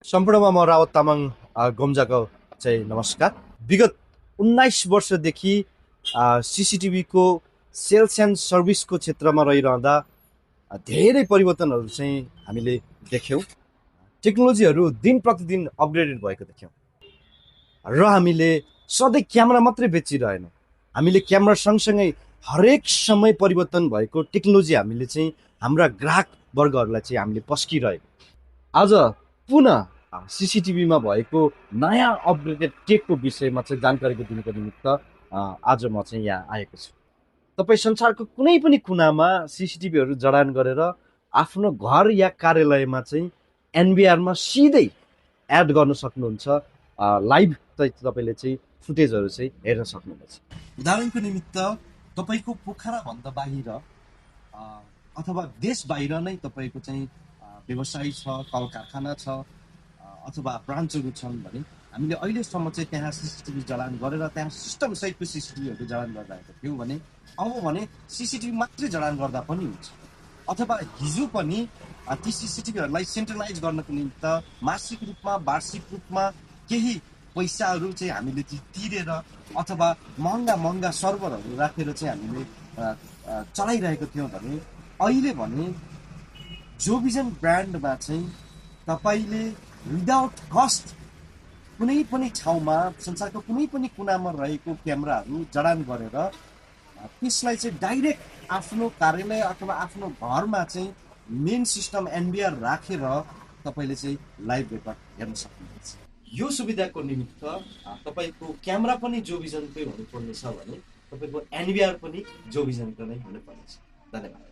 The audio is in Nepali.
सम्पूर्णमा म रावत तामाङ गोम्जाको चाहिँ नमस्कार। विगत 19 वर्षदेखि सिसिटिभीको सेल्स एन्ड सर्भिसको क्षेत्रमा रहिरहँदा धेरै परिवर्तनहरू चाहिँ हामीले देख्यौँ। टेक्नोलोजीहरू दिन प्रतिदिन अपग्रेडेड भएको देख्यौँ र हामीले सधैँ क्यामेरा मात्रै बेचिरहेनौँ। हामीले क्यामेरा सँगसँगै हरेक समय परिवर्तन भएको टेक्नोलोजी हामीले चाहिँ हाम्रा ग्राहक वर्गहरूलाई चाहिँ हामीले पस्किरहेको। आज पुनः सिसिटिभीमा भएको नयाँ अपग्रेडेड टेकको विषयमा चाहिँ जानकारीको दिनुको निमित्त आज म चाहिँ यहाँ आएको छु। तपाईँ संसारको कुनै पनि कुनामा सिसिटिभीहरू जडान गरेर आफ्नो घर या कार्यालयमा चाहिँ एनबिआरमा सिधै एड गर्न सक्नुहुन्छ। लाइभ चाहिँ तपाईँले चाहिँ फुटेजहरू चाहिँ हेर्न सक्नुहुन्छ। उदाहरणको निमित्त तपाईँको पोखराभन्दा बाहिर अथवा देश बाहिर नै तपाईँको चाहिँ व्यवसाय छ, कल कारखाना छ अथवा ब्रान्चहरू छन् भने हामीले अहिलेसम्म चाहिँ त्यहाँ सिसिटिभी जडान गरेर त्यहाँ सिस्टम सहितको सिसिटिभीहरू जडान गरिरहेको थियौँ भने अब भने सिसिटिभी मात्रै जडान गर्दा पनि हुन्छ। अथवा हिजो पनि ती सिसिटिभीहरूलाई सेन्ट्रलाइज गर्नको निमित्त मासिक रूपमा वार्षिक रूपमा केही पैसाहरू चाहिँ हामीले तिरेर अथवा महँगा महँगा सर्भरहरू राखेर चाहिँ हामीले चलाइरहेको थियौँ भने अहिले भने जोभिजन ब्रान्डमा चाहिँ तपाईँले विदाउट कस्ट कुनै पनि ठाउँमा संसारको कुनै पनि कुनामा रहेको क्यामेराहरू जडान गरेर त्यसलाई चाहिँ डाइरेक्ट आफ्नो कार्यालय अथवा आफ्नो घरमा चाहिँ मेन सिस्टम एनबिआर राखेर तपाईँले चाहिँ लाइभ रेकर्ड हेर्न सक्नुहुन्छ। यो सुविधाको निमित्त तपाईँको क्यामेरा पनि जोभिजनकै हुनुपर्नेछ भने तपाईँको एनबिआर पनि जोभिजनको नै हुनुपर्नेछ। धन्यवाद।